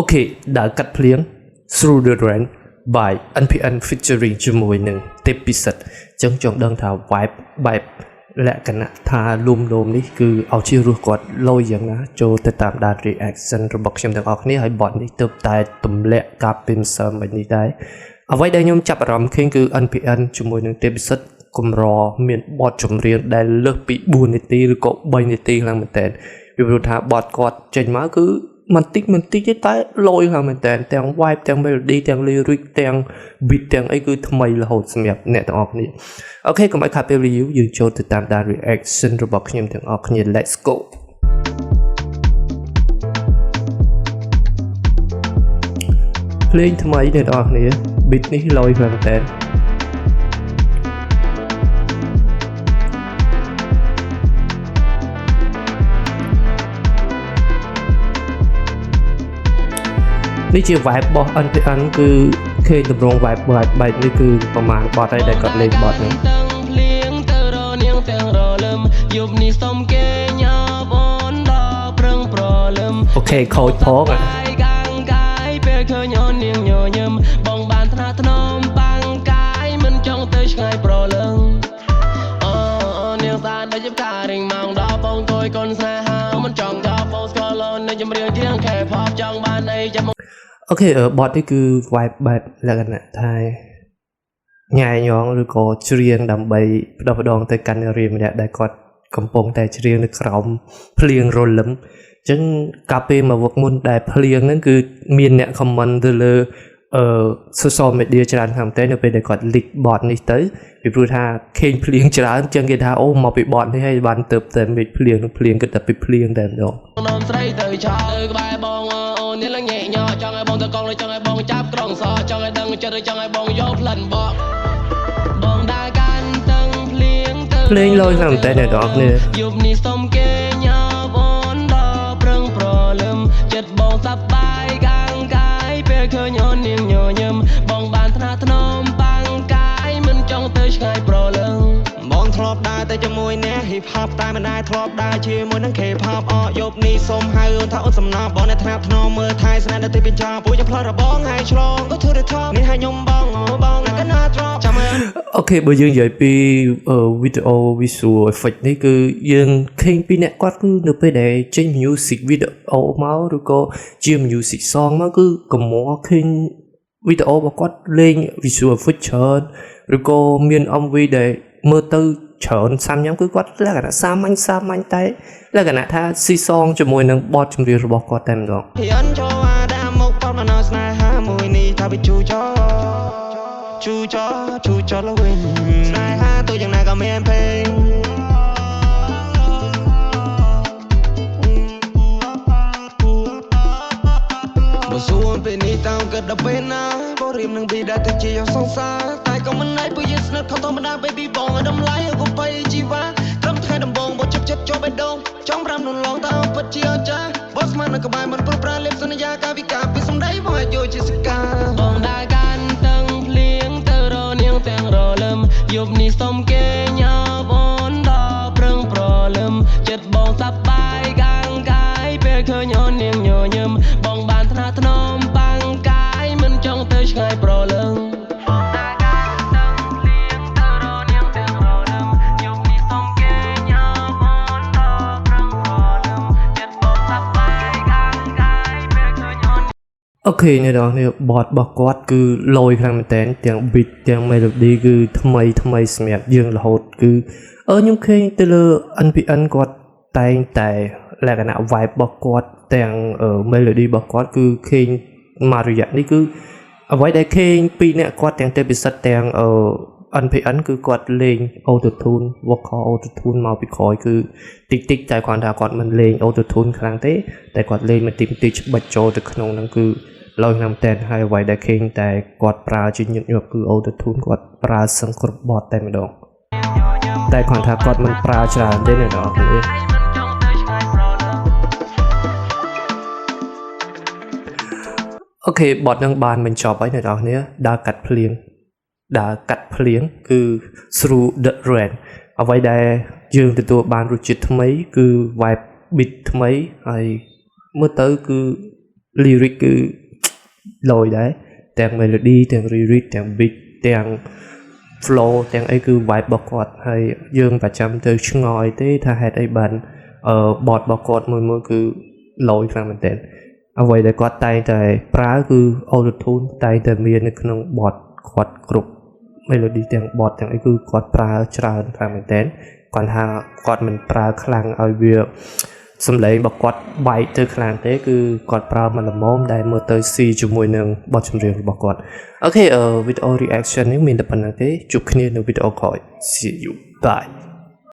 OK ដើរកាត់ភ្លៀង Through the Rain by NPN featuring ជាមួយនឹងទេពពិសិដ្ឋអញ្ចឹងចង់ដឹងថា vibe បែបលក្ខណៈថាលុំលោមនេះគឺឲ្យជារសគាត់លយយ៉ាងណាចូលទៅតាមដាន reaction របស់ខ្ញុំទាំងអស់គ្នាហើយបទនេះទើបតែទម្លាក់កាលពីម្សិលមិញនេះដែរអ្វីដែលខ្ញុំចាប់អារម្មណ៍ឃើញគឺ NPN ជាមួយនឹងទេពពិសិដ្ឋកម្រមានបទចម្រៀងដែលលើសពី4នាទីឬក៏3នាទីខ្លាំងមែនតើពីព្រោះថាបទគាត់ចេញមកគឺមិនតិចមិនតិចទេតែលយខ្លាំងមែនតើទាំង vibe ទាំង melody ទាំង lyric ទាំង beat ទាំងអីគឺថ្មីរហូតសម្រាប់អ្នកទាំងអស់គ្នាOK កុំឲ្យខាតពេល review យើងចូលទៅតាមដាន reaction របស់ខ្ញុំទាំងអស់គ្នា Let's go. ភ្លេងថ្មីអ្នកទាំងអស់គ្នា beat នេះលយខ្លាំងមែនតើនេះជា vibe របស់ NPN គឺឃើញតម្រង vibe បែបបែបនេះគឺប្រហែលបទហើយដែលគាត់លេងបទហ្នឹង ទាំងភ្លៀងទៅរនាងទាំងរលឹមយប់នេះសុំគេញ៉ាបអូនដល់ប្រឹងប្រលឹម OK ខូចផងអា កាយកាងកាយពេលឃើញអូននាងញញឹមបងបានថ្នាក់ថ្នមបាំងកាយមិនចង់ទៅឆ្ងាយប្រលឹងអូអូនាងស្អាតដូចជាផ្ការីងម៉ោងដល់បងគយកូនស្នេហាមិនចង់ដល់បងស្គាល់អូននៅចម្រៀងជាង K-pop ចង់បានអីចាំ OK បទនេះគឺ vibe បែបលក្ខណៈថាញ៉ែញងឬក៏ច្រៀងដើម្បីផ្ដោះផ្ដងទៅកាន់នារីម្នាក់ដែលគាត់កំពុងតែច្រៀងនៅក្រោមភ្លៀងរលឹមអញ្ចឹងកាលពេលមកវឹកមុនដែលភ្លៀងហ្នឹងគឺមានអ្នក comment ទៅលើអឺ social media ច្រើនខាងតែនៅពេលដែលគាត់ leak បទនេះទៅពីព្រោះថាឃើញភ្លៀងច្រើនអញ្ចឹងគេថាអូមកពីបទនេះហើយបានទៅតែមេឃភ្លៀងនឹងភ្លៀងគិតតែពីភ្លៀងតែម្ដង នំស្រីទៅឆោទៅក្បែរបងអូននេះលងញែកញចង់ឲ្យបងទៅកងឬចង់ឲ្យបងចាប់ក្រុងសចង់ឲ្យដឹងចិត្តឬចង់ឲ្យបងយកផ្លិនបកបងដើរកាន់តឹងភ្លៀងទៅ ភ្លេងលយខ្លាំងមែនតើអ្នកទាំងអស់គ្នា យប់នេះសុំគេញ៉ាអូនដល់ប្រឹងប្រលឹមចិត្តបងសប្បាយកាងកាយពេលឃើញអូននាងញញឹមបងបានថ្នាក់ថ្នមបាំងកាយមិនចង់ទៅឆ្ងាយប្រលឹង បងធ្លាប់ដើរតែជាមួយអ្នក hip hop តែមិនដែលធ្លាប់ដើរជាមួយនឹង K-pop អយប់នេះសុំហៅអូនថាអូនសំណប់បងអ្នកថ្នាក់ថ្នមមើលថែស្នេហ៍នៅទីបញ្ចប់ពួកយើងផ្លោះរបងហើយឆ្លង go to the top នេះឲ្យខ្ញុំបងអូបងកណា drop ចាំមើល OK បើយើងនិយាយពីវីដេអូ visual effect នេះគឺយើងឃើញពីអ្នកគាត់គឺនៅពេលដែលចេញ music video មកឬក៏ជា music song មកគឺកម្រឃើញវីដេអូរបស់គាត់លេង visual effect ច្រើនឬក៏មាន MV ដែលមើលទៅច្រើនសាំញ៉ាំគឺគាត់លក្ខណៈសាមញ្ញសាមញ្ញតែលក្ខណៈថាស៊ីសងជាមួយនឹងបទចម្រៀងរបស់គាត់តែម្ដង ហ៊ានចូលអាដាមមកប៉មណោស្នេហាមួយនេះថាវាជូចជូចជូចលវិញស្នេហាទូយ៉ាងណាក៏មានពេងបើសួរពេលនេះតើគិតដល់ពេលណាបងរៀមនឹងពីដែលទៅជាយ៉ាងសង្សារតែក៏មិនណៃព្រោះយើងស្និទ្ធខុសធម្មតា baby បងឲ្យតម្លៃឲ្យកុំបីជីវ៉ាត្រឹមថ្ងៃដំបងបងចិត្តចិត្តជាប់បេះដូងចង់ប្រាំនុនឡងតើពិតជាអស្ចារ្យបងស្មាននៅក្បែរមិនព្រោះប្រាលេបសន្យាកាយវិការពីសំដីបងឲ្យយល់ជាសកា បងដើរកាន់តឹងភ្លៀងទៅរនាងទាំងរលឹមយប់នេះសុំគេញ៉ាអូនដល់ប្រឹងប្រលឹមចិត្តបងសប្បាយកាងកាយពេលឃើញអូននាងញញឹមបងបានថ្នាក់ថ្នមបាំងកាយមិនចង់ទៅឆ្ងាយប្រលឹងបងដើរកាន់តឹងភ្លៀងទៅរនាងទាំងរលឹមយប់នេះសុំគេញ៉ាអូនដល់ប្រឹងប្រលឹមចិត្តបងសប្បាយកាងកាយពេលឃើញអូន OK អ្នកនរគ្នាបទរបស់គាត់គឺលយខ្លាំងមែនតើទាំង beat ទាំង melody គឺថ្មីថ្មីសម្រាប់យើងរហូតគឺអឺខ្ញុំឃើញទៅលើ NPN គាត់តែងតែលក្ខណៈ vibe របស់គាត់ទាំង melody របស់គាត់គឺឃើញមករយៈនេះគឺអ្វីដែលឃើញពីអ្នកគាត់ទាំងទេពពិសិដ្ឋទាំងអឺ NPN គឺគាត់លេង auto tune vocal auto tune មកពីក្រោយគឺតិចតិចតែគាត់ថាគាត់មិនលេង auto tune ខ្លាំងទេតែគាត់លេងបន្តិចបន្តិចច្បិចចូលទៅក្នុងហ្នឹងគឺលយខ្លាំងមែនទែនហើយអ្វីដែលឃើញតែគាត់ប្រើជាញឹកញាប់គឺ auto tune គាត់ប្រើសឹងគ្រប់បទតែម្ដងតែគាត់ថាគាត់មិនប្រើច្រើនទេអ្នកនរគ្នា មិនចង់ទៅឆ្ងាយប្រលឹង OK បទហ្នឹងបានបញ្ចប់ហើយអ្នកនរគ្នាដើរកាត់ភ្លៀងដើរកាត់ភ្លៀងគឺ Through the Rain អ្វីដែលយើងទទួលបានរសជាតិថ្មីគឺ vibe beat ថ្មីហើយមើលទៅគឺ Lyric គឺឡូយដែរទាំង melody ទាំង lyric ទាំង beat ទាំង flow ទាំងអីគឺ vibe របស់គាត់ហើយយើងប្រចាំទៅឆ្ងល់អីទេថាហេតុអីបានអឺបទរបស់គាត់មួយមួយគឺឡូយខ្លាំងមែនទែនអ្វីដែលគាត់តែងតែប្រើគឺ auto tune តែងតែមាននៅក្នុងបទគាត់គ្រប់ melody ទាំងបទទាំងអីគឺគាត់ប្រើច្រើនខ្លាំងមែនទែនគាត់ថាគាត់មិនប្រើខ្លាំងឲ្យវាសំឡេងរបស់គាត់បែកទៅខ្លាំងទេគឺគាត់ប្រើមកល្មមដែលមើលទៅស៊ីជាមួយនឹងបទចម្រៀងរបស់គាត់Okay អឺវីដេអូ reaction នេះមានតែប៉ុណ្ណឹងទេជួបគ្នានៅវីដេអូក្រោយ។ See you, bye.